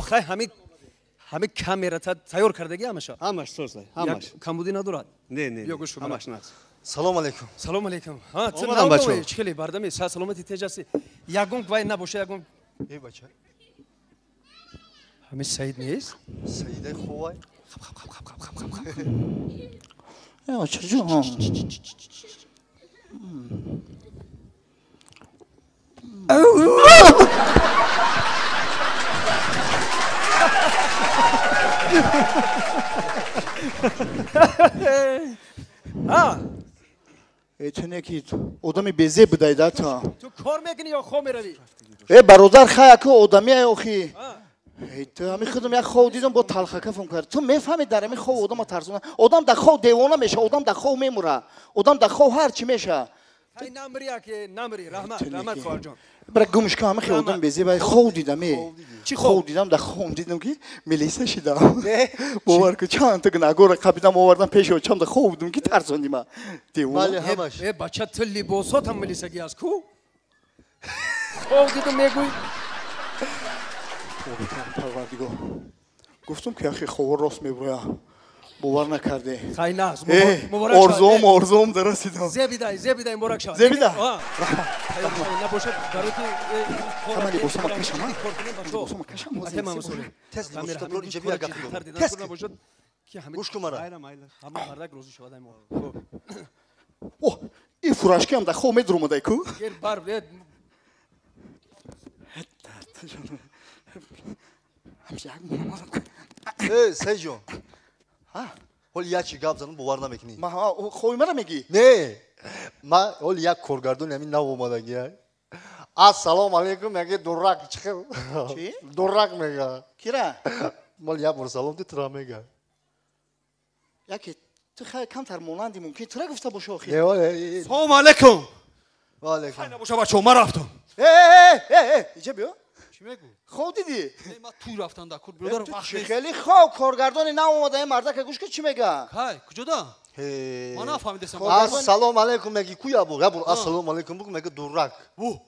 Охай ҳами камера тайёр кардаги ҳамаша? Ҳамаш созай, ҳамаш. Камбудӣ надорад? Не, не, ҳамаш наст. Салом алейкум. Салом алейкум. Ҳа, ту Омадам, бачаҳо. Чӣ хеле бардами, са саломати теҷ ҳастӣ. Ягон вай набоша, ягон. Э, бача. Ҳами Саид нест? Саидаи хувай. Хап, хап, хап, хап, хап, хап, хап. Э, очаҷон. А? Э, ту не ки одами безеб будай да ту. Ту кор мекунӣ ё хоб меравӣ? Э, бародар, хай аку одами ай охи. Э, ту ҳами худам як хоб дидам, бо талхакафам кард. Ту мефаҳмӣ дар ҳами хоб одама тарсона. Одам дар хоб девона меша, одам дар хоб мемура. Одам дар хоб ҳар чӣ меша. Хай намри аке, намри, раҳмат, раҳмат хоҳарҷон. Бира гумш кун, ҳами хел одам безеб ай хоб дидам, э. Чӣ хоб дидам? Дар хоб дидам ки милиса шидам. Бовар кун, чанд та гунаҳгорро қабидам овардам пеши очам, дар хоб будам ки тарсондӣ ма. Девона. Бале, ҳамаш. Э, бача, ту либосотам милисагӣ аст ку? Хоб дидум мегӯй? Парвардигор. Гуфтам ки ахи хобо рост мебуря. Бовар накарде. Хай наз, Э, муборак шавад. орзуом, орзуом дарасидам. Зебидай, зебидай, муборак шавад. Зебида? А. Набошад, барои ки Ҳама либосама кашам, а? кор кунем, бачаҳо. Либосама кашам, ҳозир Аке Мамасолеҳ. Тез Камера, либосата ҳамин бирор, инҷа кори бия гап ҷиддитар дидан Тез кор набошад, ки ҳамин Гӯш кун мара. ҳама мардак розӣ шавад ай мо. Хуб. О, ин фуражкиам дар хоб медуромадай ку? Гер бар, э, Э, Саидҷон. Ҳол як чӣ гап занам, бовар намекунӣ. Ма хоби мара мегӣ? Не, ма ҳол як коргардони ҳамин нав омадагӣ. Ассалому алейкум, мега дурак чӣ хел? Чӣ? Дурак мега. Кира? Мол як бор салом ди тура мега. Яке ту хай камтар монанди мумкин тура гуфта боши охи. Не, оле. Салом алейкум. Ва алейкум. Хай набоша, бачаҳо, ман рафтам. Э, э, э, э, иҷа биё. Чӣ мегӯ? Хоб дидӣ? Не, ман туй рафтам дар кур, бародар, Ту вақт чӣ нест. хеле хоб коргардони нав омада, ин мардака гӯш кун чӣ мега. Кай, куҷода? Э. Ман нафаҳмидастам. Ассалому алейкум меги ку я бор? Я бор ассалому алейкум бугу мега дурак. Ву.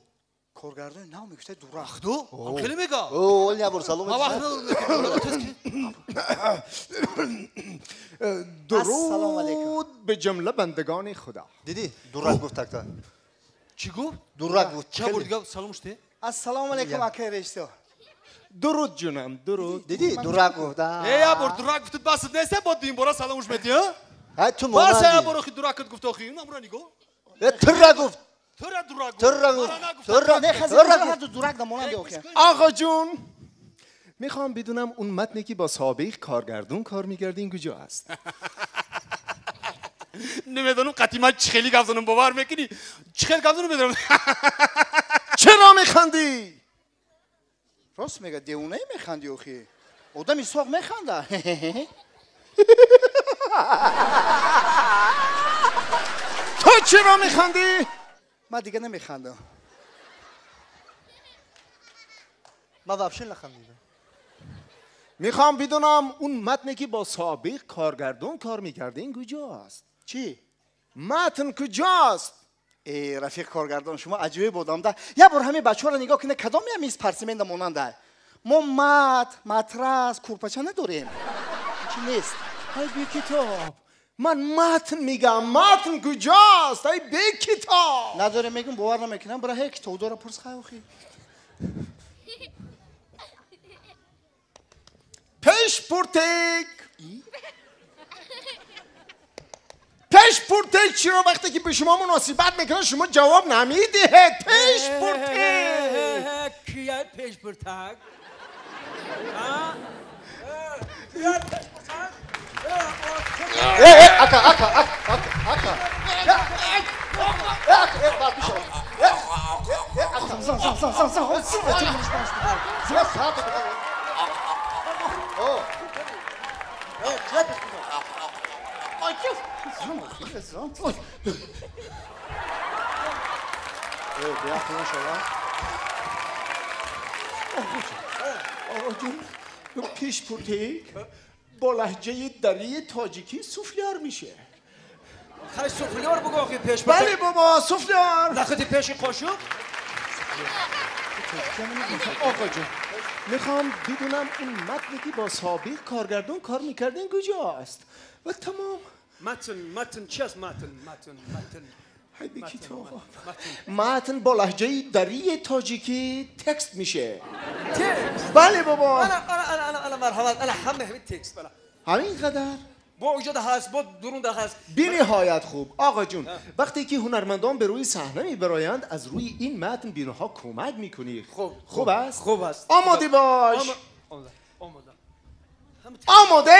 Коргардони нав мегуфта дурак. Худо, ҳам хеле мега. О, ол я бор салом. Ман вақт надорам, тез ки. Ассалому алейкум. дуруд ба ҷумла бандагони худо. Дидӣ? Дурак гуфт такта. Чӣ гуфт? Дурак гуфт. Чанд бор дига салом шудӣ? Ассалому алейкум, акай режиссёр. Дуруд ҷунам, дуруд. Дидӣ? Дурак гуфт. Э, як бор дурак гуфт, бас нест, бо дим бора саломуш медиҳ, а? Ҳай ту Бас як монанди. бор охи дуракат гуфт охи, инам ра нигоҳ. Э, тура гуфт. Тура дурак гуфт. Тура гуфт. Мара нагуфт. Тура. Не, хази Тура ҳар гуфт. ду дурак да монанди охи. آقا جون، میخوام بدونم اون متنی که با سابق کارگردون کار میکردین کجا است؟ Намедонам қатъи ман чӣ хеле гап занам, бовар мекунӣ? Чӣ хел гап занам медонам. چرا میخندی؟ Рост мега, девонае механди охи. Одами соғ механда. تو چرا میخندی؟ Ман дига намехандам. Ман вообще нахандидам. میخوام بدونم اون متنی که با سابق کارگردون کار میکردین کجاست؟ Чӣ? متن کجاست؟ Э, рафиқ коргардон, шумо аҷоиб одамда. Як бор ҳамин бачаҳоро нигоҳ кунед, кадоме ҳамин спортсменда монанда? Мо мат, матрас, курпача надорем. Чӣ нест? ای بی کتاب، من متن میگم، متن کجاست؟ ای بی کتاب. Надорем мегӯм, бовар намекунам, бира ҳе китобдора пурс хай охи. پیش پورتک، پیش پورتک، چرا وقتی که به شما مناسبت میکنه شما جواب نمیدهید؟ پیش پورتک. کیه پیش پرتک؟ А? Кия пеш пуртак? Э, э, ака, ака, ака, ака, ака. Э, ака, э, бас бишав. Э, э, ака. Зан, зан, зан, зан, зан. Э, саат. О. Э, чия пеш пуртак? Зан. Э, беақл нашава. آقا جون، پیش پورتک با لهجه دری تاجیکی سوفلیار میشه. Хай суфлёр бугӯ охи пеш пуртак. بله بابا، سوفلیار. Нахоти пеши қошуқ? آقا جون، میخوام بدونم اون متنی که با سابق کارگردان کار میکردین کجاست و تمام. متن چی است؟ متن های بی کتاب. متن با لهجه دری تاجیکی text میشه. text؟ بله بابا. انا مرحبا، انا همه همین text. بله همین قدر با ایجاد هست، با درون هست. بی نهایت خوب آقا جون. وقتی که هنرمندان به روی صحنه میبرایند از روی این متن بینها کمک میکنی. خوب است؟ خوب است. آماده باش. آماده. آماده.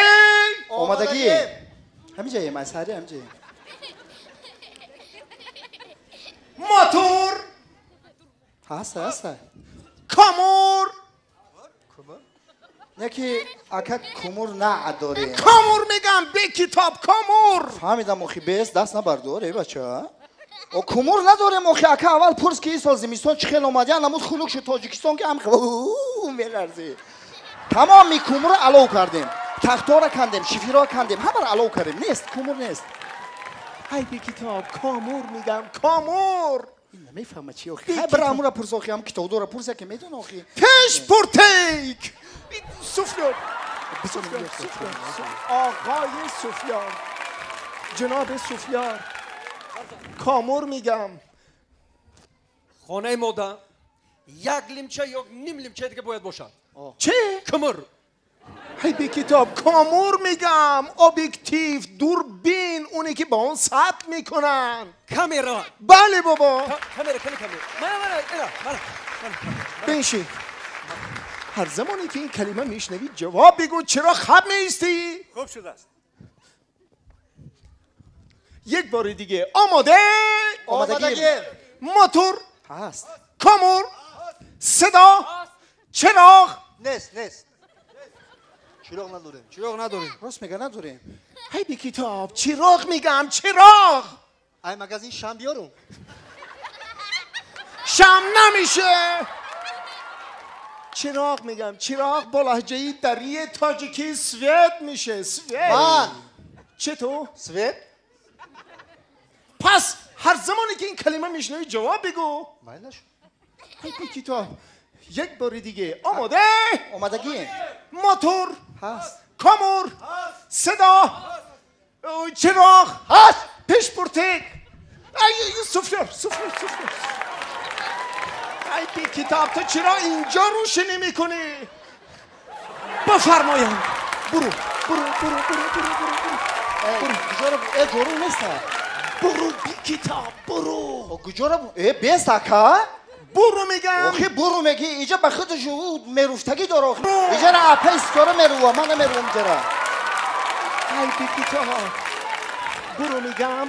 آمادگی. همینجایه مسخره همینجایه. موتور هست هست. کامور. یکی اکا کمور نه داره. کامور میگم به کتاب کامور. فهمیدم اخی بیس دست نبرداره بچه. او کمور نداره اخی اکا اول پرس که این سال زمستان چه خیلی اومد نمود خنک شد تاجیکستان که هم میلرزی. تمام کمور علاو کردیم. تختها را کندیم، شیفیرها کندیم، همه را علاو کردیم. نیست کمور نیست. ای بی کتاب کامور میگم کامور. این نمیفهمه چی آخی. خیلی برای امورا پرس آخی، هم کتاب داره پرس که میدونه آخی. پیش پرتیک. سوفیار. آقای سوفیار، جناب سوفیار، کامور میگم. خانه مادر یک لیمچه یا نیم لیمچه دیگه باید باشد. چه؟ کمر. هی بی کتاب کامور میگم. ابجکتیو، دوربین، اونی که با اون ثبت میکنن. کامرا. بله بابا. کامرا من بنشین. هر زمانی که این کلمه میشنوی جواب بگو. چرا خب میستی؟ خوب شده است. یک بار دیگه. آماده؟ آمادگی. موتور هست. کامور. صدا. چراغ. نیست. چراغ نداریم. چراغ نداریم. راست میگه نداریم. هی بی کتاب چراغ میگم چراغ. ای مگازین شم بیارم. شم نمیشه. چراغ میگم. چراغ با لهجه دری تاجیکی свет میشه. свет. من چطور؟ свет. پس هر زمانی که این کلمه میشنوی جواب بگو. مایلش. هی بی کتاب یک بار دیگه. آماده؟ آمادگی. موتور هست. کامور هست. صدا هست. چراغ هست. پیش پرتک. ای سوفلر. ای بی کتاب تو چرا اینجا روشنی میکنی؟ بفرمایند. برو برو برو برو برو برو برو. ای جورو نیست. برو بی کتاب برو. کجا ای بیست اکا؟ برو میگم. آخه برو میگی اینجا به خودش او میروفتگی داره. آخه اینجا را اپه ستاره میروه، من نمیروم چرا. ای بی کتاب برو میگم.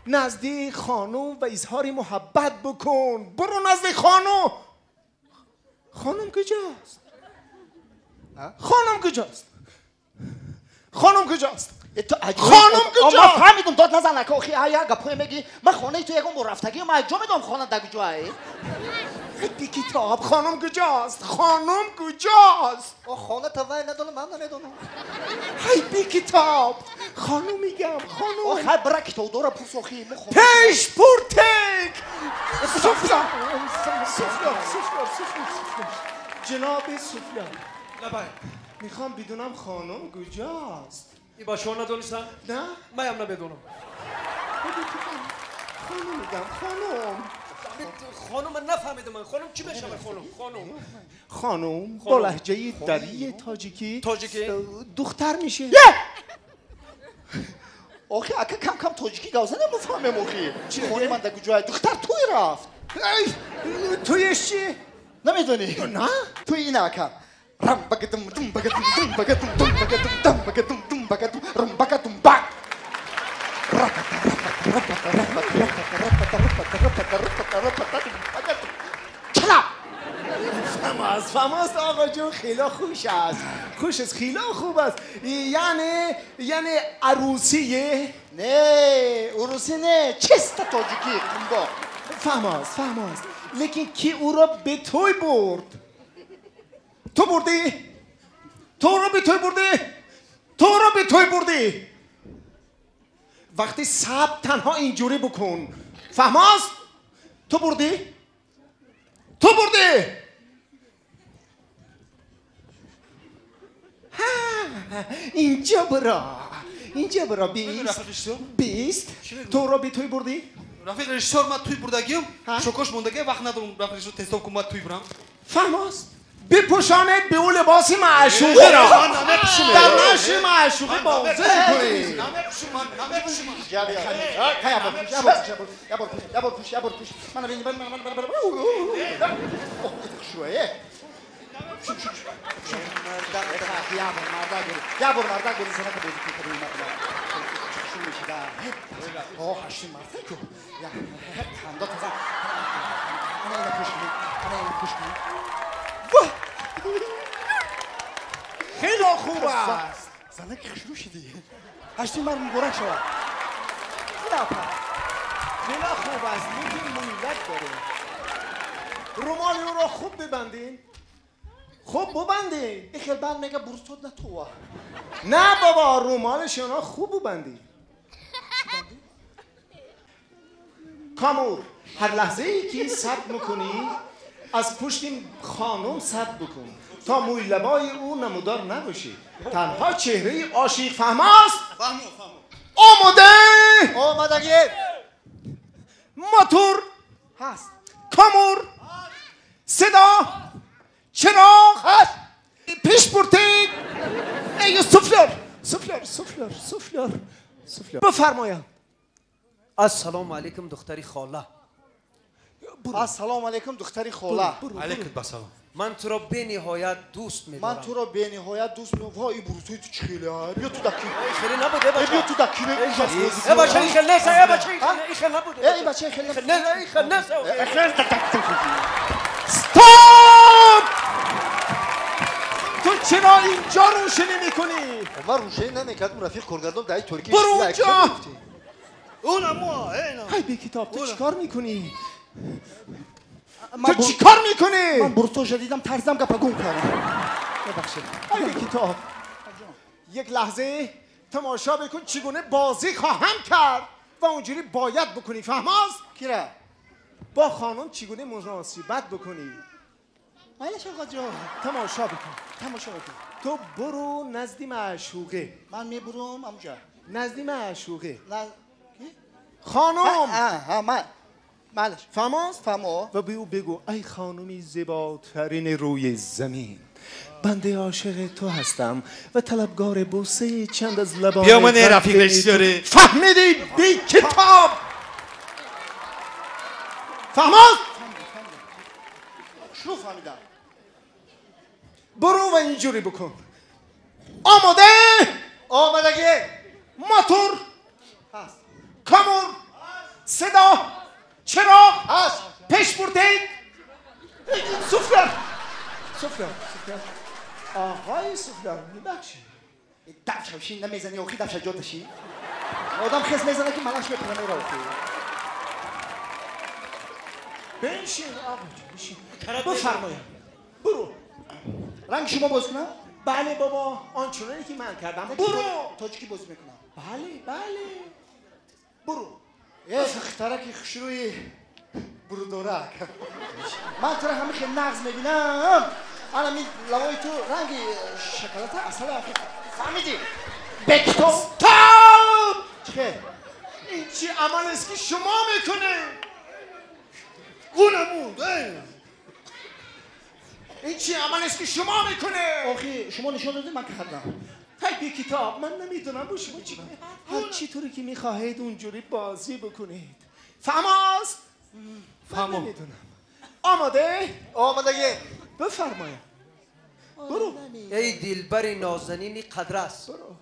نزدی خانم و اظهار محبت بکن. برو نزد خانم. خانم کجاست؟ خانم کجاست؟ خانم کجاست؟ خانم کجا؟ من فهمیدم داد نزن اکا. آخه ای گپوی میگی من خانه تو یکم رفتگی من جا میدم خانه در کجایی؟ بی کتاب خانم کجاست؟ خانم کجاست؟ خانه تا وای ندونم من نمیدونم. هی بی کتاب خانم میگم خانم. آخه برا کتاب داره پرس آخه. پیش پرتک. سفلا جناب سفلا. لبای میخوام بدونم خانم کجاست. ای با شما ندونستم؟ نه؟ من هم نمیدونم. خانم میگم خانم. خانم من نفهمیدم. من خانم چی بشه؟ خانم خانم خانم با لهجه دری تاجیکی دختر میشه. آخه اکا کم کم تاجیکی گازه نمیفهمم. آخه خانم من در کجای دختر توی رفت. تویش چی؟ نمیدونی؟ نه؟ توی این اکا رم بگدم دم بگدم دم بگدم دم بگدم دم بگدم دم بگدم رم بگدم با فهماست آقا جون. خیلی خوش است. خوش است. خیلی خوب است. یعنی عروسیه؟ نه عروسی نه، چیست تاجیکی قنبا. فهماست. لیکن کی او را به توی برد؟ تو بردی؟ تو را به توی بردی؟ تو را به توی بردی؟ وقتی سب تنها اینجوری بکن. فهماست؟ تو بردی؟ تو بردی؟ اینجا برا، اینجا برا. 20 تو را به توی بردی؟ رفیق رژیسور من توی بردگیم شوکاش موندگی وقت ندارم رفیق رژیسور تستاب کن من توی برم. فهماست؟ بپوشانید به او لباس معشوقه را در نقش معشوقه بازی کنید. خیلی خوب است. زنک خشرو شدی. هشتی مرد مبارک شود. خیلی خوب است. لیکن مویلک داره. رومال او را خوب ببندین. خوب ببندین. این خیلی بند میگه برستاد نه تو. نه بابا، رومالش اونا خوب ببندین. کامور، هر لحظه ای که صبر میکنی از پشت خانم صبر بکن تا موی لبای او نمودار نباشه. تنها چهره عاشق فهم است. فهمو. آماده؟ آمادگی. موتور هست. کامور صدا چراغ هست. پیش برتید. ای سفلر سفلر سفلر سفلر سفلر. بفرمایید. السلام علیکم دختری خاله. السلام علیکم دختری خاله. علیکم السلام. من تو را به نهایت دوست می‌دارم. من تو را به نهایت دوست می‌دارم. وای بروتوی تو چه خیلی ها. بیا تو دکی. خیلی نبود ای بچه. بیا تو دکی. ای بچه این خیلی نیست. ای بچه این خیلی نبود. ای بچه خیلی نه این خیلی نیست. استاپ! تو چرا اینجا روشنی می‌کنی؟ من روشنی نمی‌کردم رفیق کارگردان در ترکیه. برو اونجا. اونم ما. ای بی کتاب تو چیکار می‌کنی؟ تو چی کار میکنی؟ من برتوش دیدم ترزم گپا گم کردم. ببخشید. ای کتاب یک لحظه تماشا بکن چگونه بازی خواهم کرد و اونجوری باید بکنی. فهماست؟ کیره؟ با خانم چگونه مناسبت بکنی. مایلش آقا جان. تماشا بکن. تماشا بکن. تو برو نزدی معشوقه. من میبرم اونجا. نزدی معشوقه. نه خانم. ها من مالش. فهماست؟ فهمو. و به او بگو ای خانمی زیباترین روی زمین، بنده عاشق تو هستم و طلبگار بوسه چند از لبان. بیا من رفیق رژیسوره. فهمیدی بی کتاب؟ فهماست؟ شو فهمیدم. برو و اینجوری بکن. آماده؟ آمادگی. موتور هست. کامور صدا چراغ هست. پیش بردید. سفلر سفلر سفلر. آقای سفلر میبخشید. دفش شین نمیزنی آخی دفش جاتشی. آدم خس میزنه که ملش میپره میره آخی. بنشین آقا جان بشین. بفرمایید. برو. رنگ شما باز کنم؟ بله بابا آنچنانی که من کردم. برو. تاجیکی باز میکنم. بله بله. برو. ای دخترک خوشروی برودورک. من تو را همه خیلی نغز میبینم. الان این لوای تو رنگ شکلات اصلا فهمیدی؟ بکتو ستاپ! چه؟ این چی عمل است که شما میکنه؟ اونمون. این چی عمل است که شما میکنه؟ آخی شما نشون دادید من کردم. هی بی کتاب من نمیدونم با شما چی. هر چی طوری که میخواهید اونجوری بازی بکنید. فهماست؟ فهمم. نمیدونم. آماده؟ آمادگی. بفرمایید. برو. ای دلبر نازنین قدرس. برو.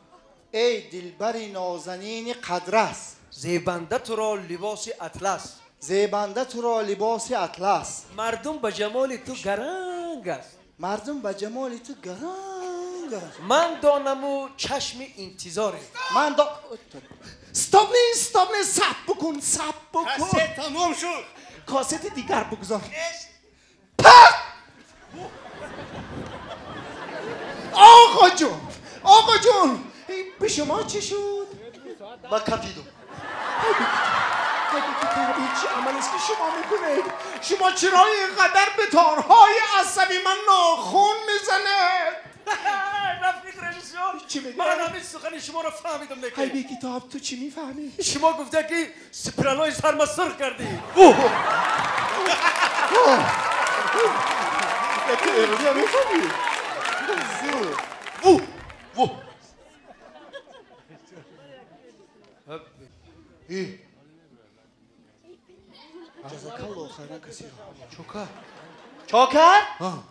ای دلبر نازنین قدرس، زیبنده تو را لباس اطلس. زیبنده تو را لباس اطلس. مردم به جمال تو گرنگ است. مردم به جمال تو گرنگ است. من دانم و چشم انتظاره. من دا stop نیست، stop نیست. صبر بکن، صبر بکن. کاست تمام شد. کاست دیگر بگذار. آقا جون، آقا جون، به شما چی شد؟ من کفیدم. این چه عمل است که شما میکنید؟ شما چرا اینقدر به تارهای عصبی من ناخون میزنه؟ رفیق رژیسور چی میگی؟ من همین سخن شما رو فهمیدم ای نکه. بی کتاب تو چی میفهمی؟ شما گفته که سپرالای سرما سرخ کردی. یکی ایرانی هم میفهمی؟ وو وو. جزاک الله خیرا کثیرا. چوکا. چاکر؟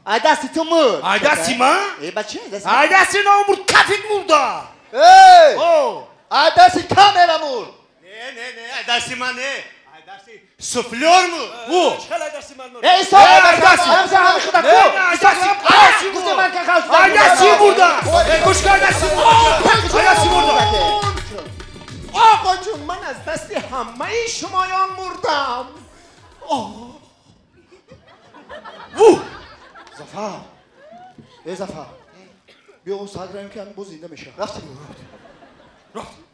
ای دستی تو مرد. ای دستی من؟ ای بچه دستی. ای دستی نامرد کفیت مرده. ای او. ای دستی کامرا مرد. نه نه نه، ای دستی من نه. ای دستی سفلور مرد. وو. چرا دستی من مرد؟ ای ایسا ای دستی. همزه همه خودت نه، کو. نه، ای دستی. گفته من که خواست. ای دستی مرده. ای گوش کن، ای دستی مرده. ای دستی مرده. آقا جون من از دست همه شمایان مردم. آه. وو. زفر. ای زفر. بیا اون ساعت راییم که همین باز زنده میشه. رفتیم. رفت.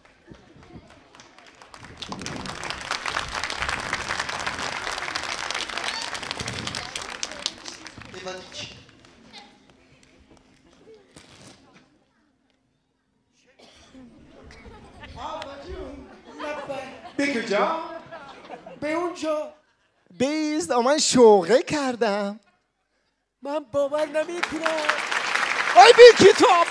آقا جون به کجا؟ به اونجا. بیست من شوقه کردم. من باور نمیکنم. ای بی کتاب.